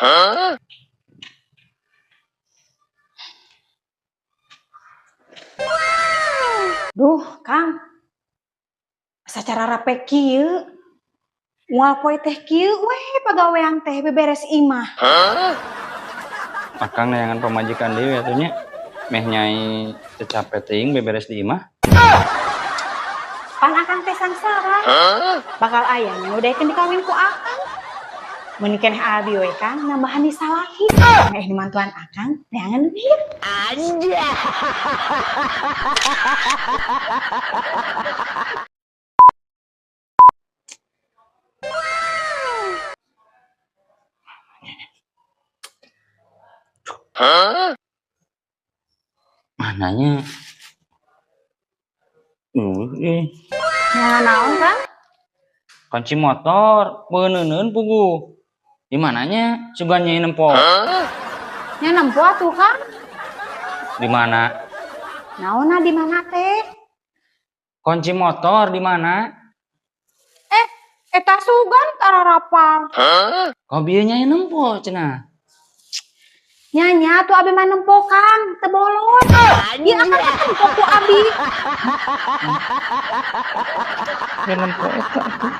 Duh, Kang. Sacara rape kieu. Unggal poe teh kieu we pagawean teh beberes imah. Akang neangan pamajikan deui atuh nya. Meh nyai teu cape teuing beberes di imah. Pan akang teh sangsara. Bakal aya nu daekeun dikawin ku akang. Mun keneh abi we, Kang, nambahan di salaki. Meh mantuan akang neangan duit. Anjay. Mananya? Neangan naon, Kang? Kunci motor, beuneuneun puguh. Di mananya? Sugan nyai nempo. Nya nempo atuh, Kang. Di mana? Naonna di mana teh? Kunci motor di mana? Eta sugan tararapal. Kok bieu nyai nempo cenah? Nya tuh abi mah nempo, Kang, teu bolot. Ieu akang teh nempo ku abi. Ya nempo eta atuh.